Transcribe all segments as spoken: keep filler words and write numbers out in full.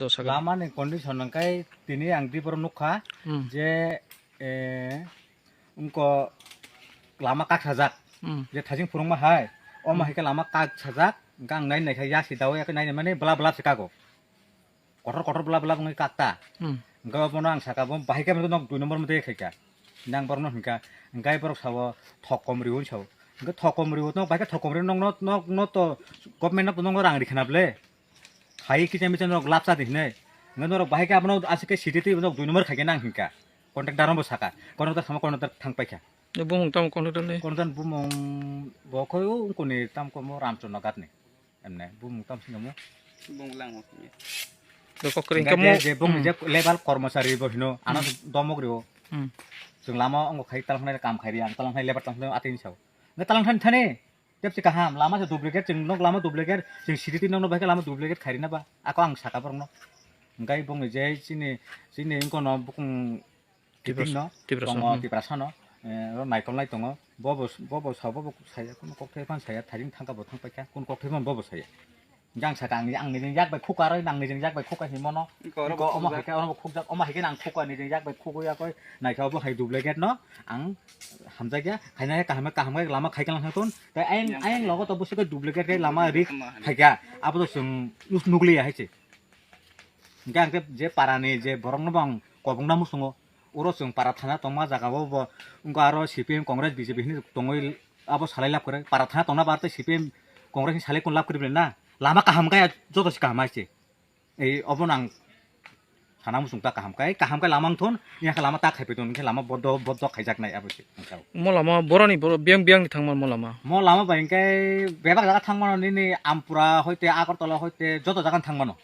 Dosa ka. Lama ni condition hwnkhe tini ang di borok nukha Hmm. je, eh, wngko lama kaksajak. Hmm. Je thajing phwrwngma hai, omo Hmm. hai khe lama kaksajak, hwnkhe ang nai naikha yasi dawi yakhe nai mani bla bla se kago. Kotor kotor bla bla wngwi kakta. Hmm. Hwnkhe obono ang saka bo bahai khe nok dui number mate khaika. Nang borokno hwnkha, hwnkhe borok sao thok kom riwi sao. Hwnkhe thok kom riwi nok bahai khe thok kom riwi nok no, nok no to government no to nok rang rikha na ble. Khai kicha micha nok lapsa di hinai. Hwnkhe norok bahai khe abono aswk khe city twi nok dui number khaikhe nang hwnkha. Contractor no bo saka. Contractor sama contractor thang paikha. Bumung tamo contractor le? Contractor bumung bo khoi ungkuni tam komo Ramchandra Ghat ni. Emne bumung tam singamo. Bumung lang mo. Dokok kring Hingke kamo. Je, je bumung Hmm. je level kormosari bo hino, ano Hmm. domok rio. Hmm. Chwng lama ongo khai talang khnai kam khai ri, ang talang khnai lebar talang khnai atini sao. Nge talang khan thani, tep si kaham, lama se duplicate, chwng nok lama duplicate, chwng city nok no bahai lama duplicate khai ri na ba. Ako ang saka borok no. Hingke bumung je chini, chini ingko no bukung Tiprasa, Kiting no, Tiprasa, tongo, hmm. Tiprasa no, eh, oro naikol nai tongo. Bobo, bobo sao, bobo saya, kunu kokthai phan saya, thajing thangka bo thang paikha, kunu kokthai phan bobo saya. Jang saka ang, ang nijing yak bai khuka roi, nang nijing yak bai khuka himo no. Iko oro Iko bo omo khukjak. Hai khe, oro bo khukjak, omo hai khe nang khuka nijing yak bai khugui yakoi, naikha obo hai duplicate no, ang hamjak ya, khaina kaham, kaham khe lama khai kalang thang ton, tai ayang, Yang ayang khai. Logo to busi khe duplicate khe lama ri Ama hai. Phaikha, abo to chwng nukliya hai se. Hingke ang khe je para ni je borok no bo ang kobong na muchungo. Oro chwng para thana tongma jaga o bo wngkha aro C P M, Congress, B J P hinwi tongwi abo salai lab kwrwi. Para thana tongna bar tei C P M, Congress ni salai kun lab kwrwi belai na. Lama kaham kaya joto se kaham hai se. Ei obo no ang sana muchung ta kaham kai, kaham kai lama wngthon, ya khe lama ta khai paiton, khe lama bodo, bodo khaijak nai abo se. Mo lama boroni boro biyang biyang ni thangma mo lama. Mo lama bai hingke bebak jaga thangmano nini Ampura hoite, Agartala hoite, joto jaga thangmano.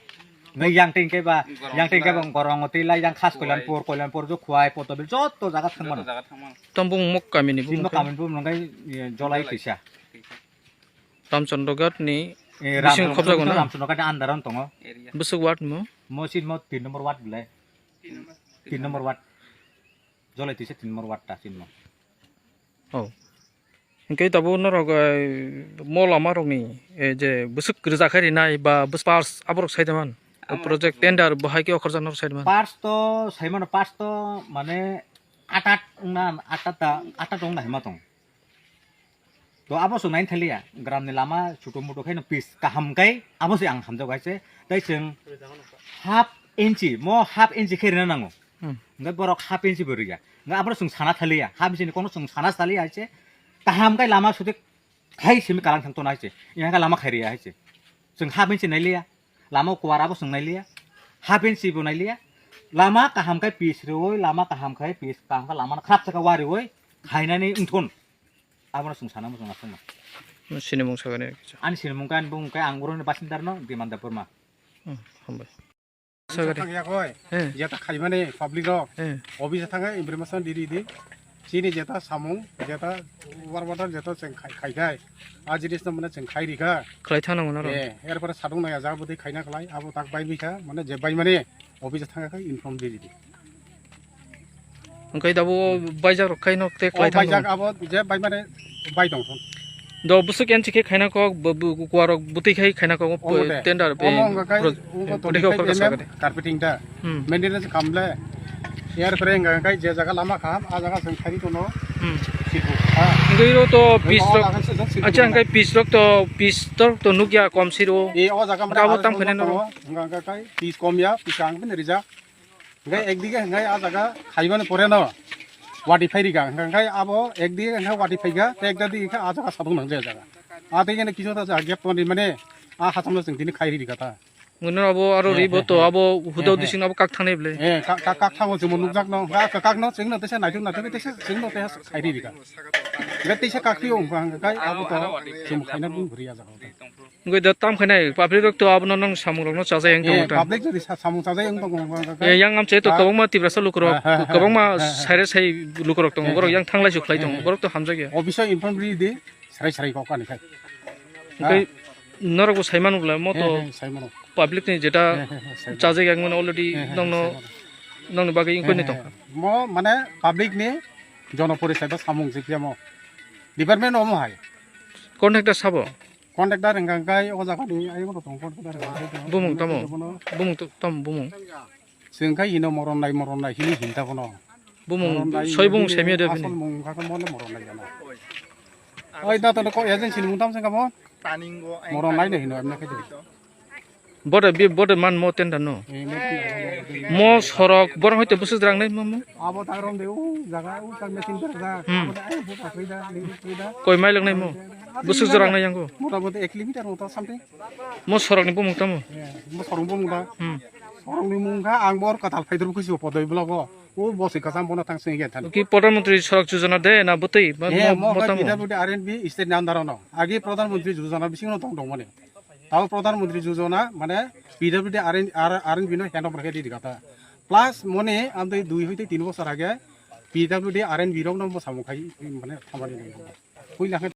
Ngai yang tei hingke ba, Gorong yang tei hingke ba Gorong, tei lai yang khas Khowai. Koilanpur, Koilanpur, jo Khowai, Potobil, joto jaga thangmano. Joto jaga thangmano. Tamo bumung mok kami ni bumung Sino khe? Kami bumung ngai, ye, Jolai Jolai. Tisa. Ramchandra Ghat ni Eh, bising Ramchandra khobjago Ghat, na? Ramchandra Ghat ni under o tongo. Area. Bwswk ward mo? Mo sin mo tin number ward bwle. Tin number. Tin number ward. Jolai tisa tin number ward ta sin mo. Oh. Hingke tabuk norok, eh, mo lama rokni, eh, je bwswk rwja khe rinai ba bwswk pars aborok sai de man. O Amo project tender bo hai khe okhorjak norok sai de man. Pars to sai mano, pars to mane atat wngna, atat ta, atat wngna hima tong. To abo chwng nai thaliya, gram ni lama chutu mutu khe no pis kaham kai abo se ang hamjak hai se. Tai chwng half inchi, mo half inchi khe rina nango. Hmm. Hingke borok half inch bo rwya. Hingke abono chwng sana thaliya. Half inch ni kokno chwng sana thaliya hai se. Kaham khe lama sudi khai simi kalang thang tona hai se. Yang khe lama khai riya hai se. Chwng half inch nailiya. Lama kuwar abo chwng nailiya. Half inch bo nailiya. Lama kaham khe pis rwui, lama kaham khe pis, kaham khe lama khap saka wariui khainani wngthun. Abono chwng sana mo chwng aswk ma. Sinimung sagani. Ani sinimung khe ani bumung khe ang oro ni basindar no Dimanda Burma. Hmm, hambai. Sagari. Thang yakoi. Eh. Jeta khaimani public rok. Eh. Office thangwi information diri di. Chini jeta samung, jeta war water jeta cheng khai khai khai. A jinis no mane cheng khai rikha. Khlai thana mano ro. Eh, er pore sadung naya ja bwtwi khaina khlai, abo tak bai bikha, mane je bai mani office thangkha inform diri di. Hingke dabo baijak rok khaino te O khlai thang baijak tong. Abo je bai mane bai tong thon. Do bwswk enchi khe khaina kok, bo, bo, kuarok bwtwi khai khaina kok, Omo de. Tender be, Omo wngkha kai, pro-, wngkha bwtwi kok twenty-five korok M M sakani. Carpeting da. Hmm. Maintenance khamle. Air frame wngkha kai je jaga lama kham, a jaga seng khari tono. Hmm. Sibu. Ha. Hingke ro to Omo pis rok, laga se jok sibu acha na. Hingke pis rok to, pis rok to nukya kom siro. E o jaga mane Abo a tam jaga khane no. Wngkha kai pis kom ya, pis ang ben rija. Hingke ekdige hingke a jaga khaibani pore no wati phai rikha. Hingke abo ekdige hingke wati phaikha, te ekta dige khe a jaga sadung nang je jaga. A dige ne kisu ta jaga gap toni mane a hasamno chwng tini khai rikha ta. Mune abo aro Eh, ri bo eh, to eh. Abo huda Eh, eh. Dising abo kak thangnai ble. Eh, kak, kak, kak thango chwng nukjak no. Kak, kak, kak no chwng no tesa naithok naithok tesa chwng no tesa khai rikha. Hingke tesa kak twi ong kha hingke kai abo to chwng khaina bung bwrwi a jaga. Wngwi da tam khainai public rok to abono nang samung rokno chajai ang Eh, tongmota. Public jodi sa-, samung chajai ang tongo, ang, ang, ang, Eh, yang amchai to Ah. kwbangma Tiprasa lukurok, Ah, ah, ah, kwbangma ah, ah. Saire sai lukurok tongo, Eh, borok eh. Yang thanglai su khlai tongo, Eh, eh. Borok to hamjakya. Office o inform ri di, sarai sarai kok ani khai. Hingke Ah. Norok bo saimano bwla mo Eh, to eh, saimano. Public ni jeta Eh, eh, eh, saimano. Chajai ang mano already Eh, eh, nongno, saimano. Nongni bagwi Eh, ingkoi ni eh, tongkha. Mo mane public ni jono porisai ba samung jikya mo. Department omo hai. Contractor sabo? Contractor hwnkha khe o jaga ni ayang rok tong contractor hwnkha khe. Bumung tamo? Bono Bumung to-, tamo bumung? Chwng khe hino moron nai, moron nai hini hinta bono. Bumung, Moron nai soi bumung hini semya de asol bini. Mung hwnkha khe mo le moron nai jana. Oi da to ko agency ni mung tam se kamo? Moron nai ne hino amne khe. Bote bi, bote man mo tenda no. Eh, mo tenda. Mo sorok borok hoite bwswk jwrang nai mo mo? Abo ta rom de u jaga u ta machine berjak. Hmm. Abo de ai bu ka koi da, ni koi da. Koi mai lang nai mo? Bwswk jwrang nai yango? Mota moti ek kilometer moto something. Mo sorok ni bumung tamo? Eh, mo sorok bumung da. Hmm. Sorok ni mung kha ang bor katal phai dur kusi podoi blogo. O bosi kasam bono thang sing ye than. Ki Pradhan Mantri Sorok Yojana de na bwtwi? Ba Eh, mo mo, mo kha tamo? P W D R and B state ni under no. Agi Pradhan Mantri Yojana bising no tong tong mani. Tao Pradhan Mantri Yojana mane P W D R and, R, R and B no hand over khe di kata. Plus mone amtwi dui hoite tin bosor age P W D R and B rok no bo samung khai mane thamani nang. Hui lakhe